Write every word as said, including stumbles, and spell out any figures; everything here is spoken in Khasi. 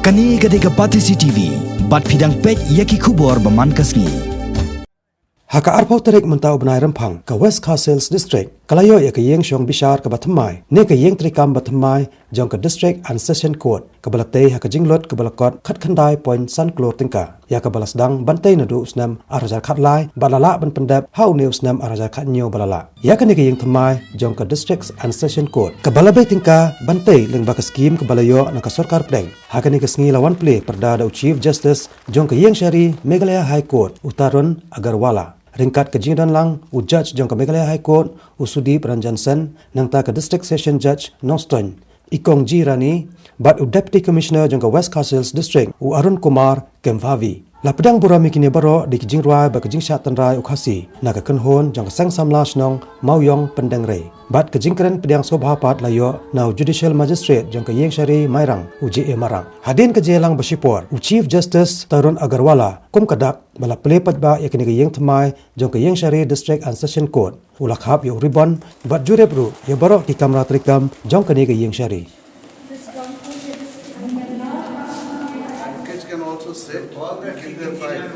Kane ka dei ka Batesi T V, bad phi dang peit ïa ki khubor ba man ka sngi. Ha ka arphew tarik mynta u bnai Rymphang, ka West Khasi Hills District ka la ïoh ïa ka ïing shong bishar kaba thymmai, ne ka ïing treikam ba thymmai jong ka District and Session Court, kaba la tei ha ka jinglut kaba la kot khatkhyndai point san klur tyngka, ïa kaba la sdang ban tei naduh u snem ar hajar khatlai, bad la lah ban pyndep ha une u snem ar hajar khathynñiew ba la lah. Ïa kane ka ïing thymmai jong ka District and Session Court, kaba la bei tyngka ban tei lyngba ka skhim kaba la ïoh na ka sorkar pdeng. Ha kane ka sngi la wan plie pyrda da u Chief Justice jong ka ïing shari Meghalaya High Court, u Tarun Agarwala. Ryngkat ka jingdon lang u Judge jong ka Meghalaya High Court, u Sudip Ranjan Sen, nangta ka District Session Judge Nongstoiñ, i Kong G Rani, bad u Deputy Commissioner jong ka West Khasi Hills District, u Arun Kumar Kembhavi. La pdiang burom ïa kine baroh da ki jingrwai bad ka jingshah tynrai u Khasi na ka kynhun jong ka Seng Samla Shnong Mawïong Pyndengrei. Bad ka jingkren pdiang sngewbha pat la ïoh na u Judicial Magistrate jong ka ïing shari Mairang, u J A Marak. Hadien ka jingïalang ba shipor, u Chief Justice Tarun Agarwala, kum ka dak ba la plie paidbah ïa kane ka ïing thymmai jong ka ïing shari District and Session Court, u la khap ïa u ribbon bad jurip ruh ïa baroh ki kamra treikam jong kane ka ïing shari. Kids can also sit. All the kids are fine.